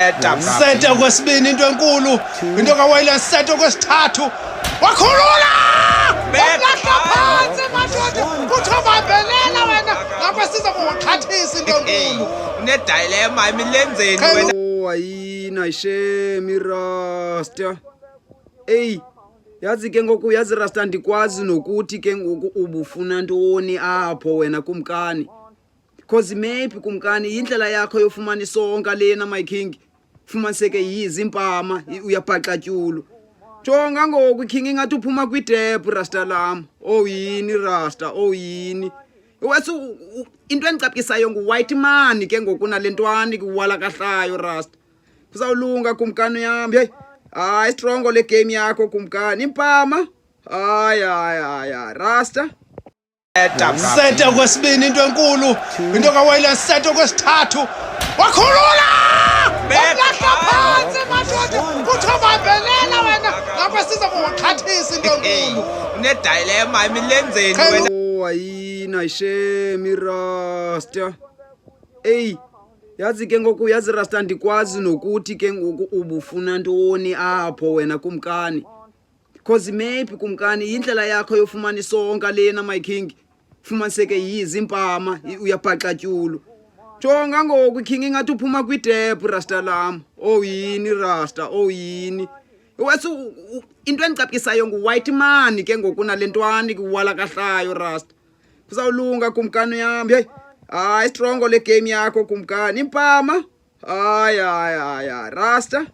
Sete okwesibini, into enkulu, into kaWayland. Sete okwesithathu, wakhulula, walahla phantsi, madoda. Kuthiwa bambelela wena ngapha, siza kukuxhathisa, into enkulu. Une-dilemma emilenzeni wena. Oh, ayina shame, rasta. Ey, yazi ke ngoku, yazi rasta, andikwazi nokuthi ke ngoku ubufuna ntoni apho wena kumkani. 'Cause maybe kumkani yindlela yakho yofumana isonka lena, my king. Fumaniseke yizi impama, uyabhaxatyulu. Jonga ngoku, king, ingathi uphuma kwidep, rasta lam. Oh yini rasta, oh yini. Wethu, into endicaphisayo ngu-white man ke ngoku nale ntwani kuwalakahlayo, rasta. Kuzawulunga kumkani yam. Hey, hayi, strong le game yakho kumkani. Impama. Hayi, hayi, hayi, hayi, rasta. Sete okwesibini, into enkulu, into kaWayland. Sete okwesithathu, wakhulula, walahla phantsi, madoda. Kuthiwa bambelela wena ngapha, siza kukuxhathisa, into enkulu. Une-dilemma emilenzeni wena. Oh, ayina shame rasta. Ey, yazi ke ngoku, yazi rasta, andikwazi nokuthi ke ngoku ubufuna ntoni apho wena kumkani. 'Cause maybe kumkani yindlela yakho yofumana isonka lena, my king. Fumaniseke yizi impama, uyabhaxatyulu. Jonga ngoku, king, ingathi uphuma kwidep, rasta lam. Oh yini rasta, oh yini. Wethu, into endicaphisayo ngu-white man ke ngoku nale ntwani kuwalakahlayo, rasta. Kuzawulunga kumkani yam. Hey, hayi, strong le game yakho kumkani. Impama. Hayi, hayi, hayi, hayi, rasta.